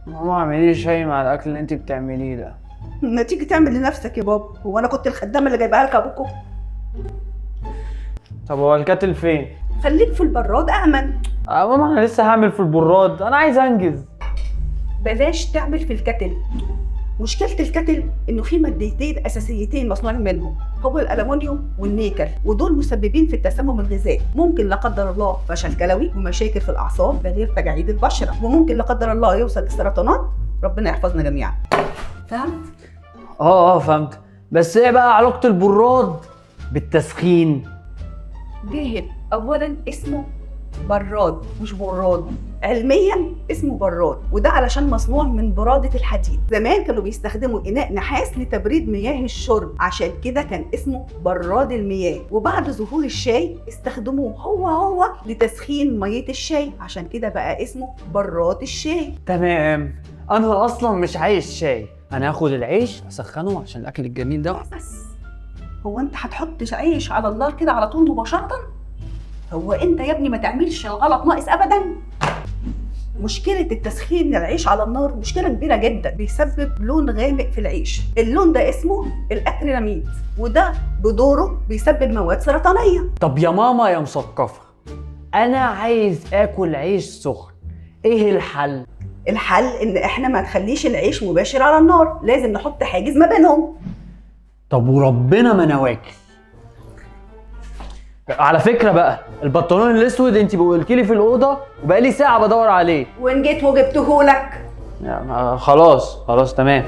ماما اعملي لي شاي مع الاكل اللي انت بتعمليه ده. ما تيجي تعمل لنفسك يا بابا، هو انا كنت الخدامة اللي جايبها لك ابوكو؟ طب هو ال kettle فين؟ خليك في البراد امن. ماما انا لسه هعمل في البراد، انا عايز انجز. بلاش تعمل في ال kettle. مشكلة ال kettle انه في مادتين اساسيتين مصنوعين منهم، هو الالومنيوم والنيكل، ودول مسببين في التسمم الغذائي. ممكن لا قدر الله فشل كلوي ومشاكل في الاعصاب، ده غير تجاعيد البشرة، وممكن لا قدر الله يوصل للسرطانات. ربنا يحفظنا جميعا. فهمت؟ اه فهمت، بس ايه بقى علاقة البراد بالتسخين؟ جاهل. اولا اسمه براد مش براد، علميا اسمه براد، وده علشان مصنوع من برادة الحديد. زمان كانوا بيستخدموا إناء نحاس لتبريد مياه الشرب، عشان كده كان اسمه براد المياه. وبعد ظهور الشاي استخدموه هو لتسخين مية الشاي، عشان كده بقى اسمه براد الشاي. تمام، انا اصلا مش عايز شاي، انا هاخد العيش اسخنه عشان الاكل الجميل ده. بس هو انت هتحط عيش على النار كده على طول مباشرة؟ هو انت يا ابني ما تعملش الغلط ناقص ابدا. مشكلة التسخين العيش على النار مشكلة كبيرة جدا، بيسبب لون غامق في العيش، اللون ده اسمه الأكريلاميد، وده بدوره بيسبب مواد سرطانية. طب يا ماما يا مثقفة، انا عايز اكل عيش سخن، ايه الحل؟ الحل ان احنا ما نخليش العيش مباشر على النار، لازم نحط حاجز ما بينهم. طب وربنا ما انا واكل. على فكرة بقى البنطلون الاسود انت قلتي لي في الأوضة وبقالي ساعة بدور عليه. وان جيت وجبتهولك. خلاص خلاص تمام.